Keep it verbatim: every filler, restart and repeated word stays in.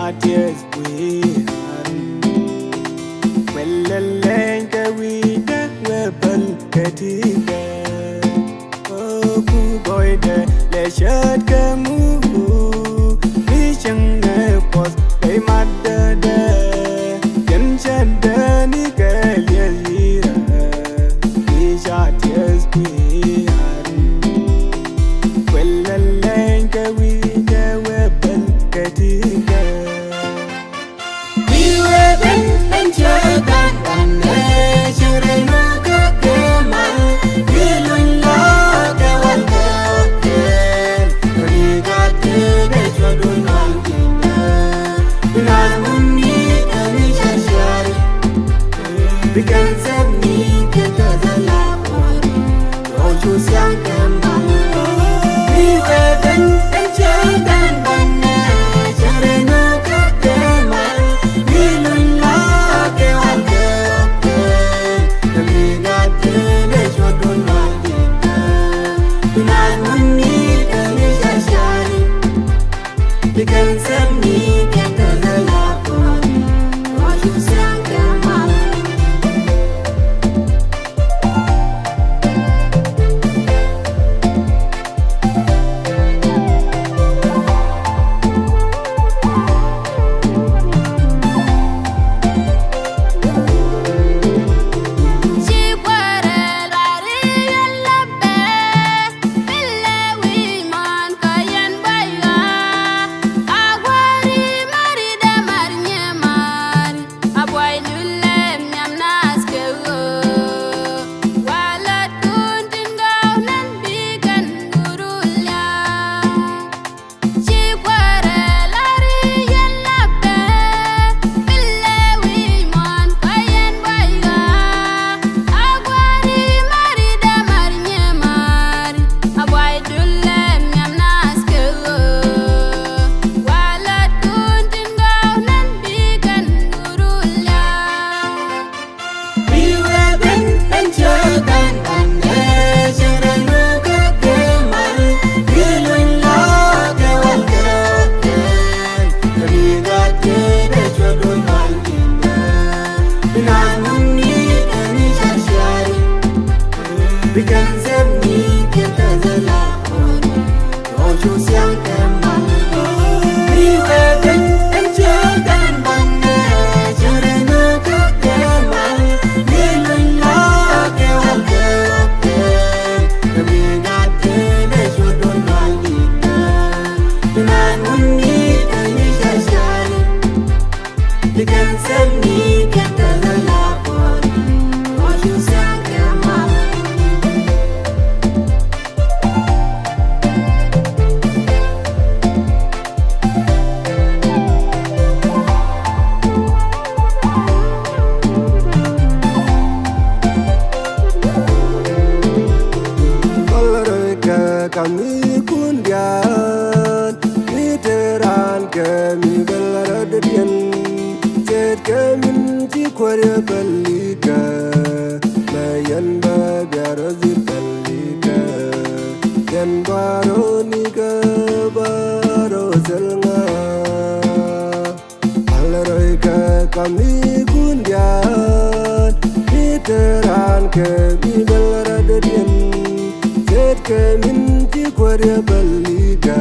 Atiɛth wi̱i̱ ran. Kuɛl lɛlɛny kɛ wi̱i̱dɛ wee päl kɛ ti̱i̱kɛ. Ku gɔɔydɛ lɛ cät kɛ ŋu mi cieŋ ɛ Kuɔth bey matdädɛ. Jɛn cätdä ni kɛ liɛth yi̱rä. I̱ ca tiɛth kui̱ ya̱r. Kuɛl lɛlɛny kɛ wi̱i̱dɛ wee päl kɛ ti̱i̱kɛ. Wi̱i̱ wee ben ben cä dan dan nɛ cä rɛ nä kä kɛ mal. Wi̱i̱ luny la kɛ wal kɛ kɛ. Ri gat kɛ dɛ cua dun wal kɛ nä. Bi nal mun ni kɛ ni cä cari. Bi kɛn sɛm ni kɛ tɛ dɛ la kuɔri. Kɔl röy kɛ kam ni kun diaal. Mi te raan kɛ mi bɛl rɔ̱dɛ diɛn. Ce̱tkɛ min ci kuäär yɛ päl ikä. Mɛ yɛn bä bia rɔ dhil päl ikä. Yɛn bä rɔ nikä bä rɔ thil ŋa. Al rɔy kɛ kam ni kun diaal. Mi te raan kɛ mi bɛl rɔ̱dɛ diɛn. Ce̱tkɛ min ci kuäär yɛ päl ikä.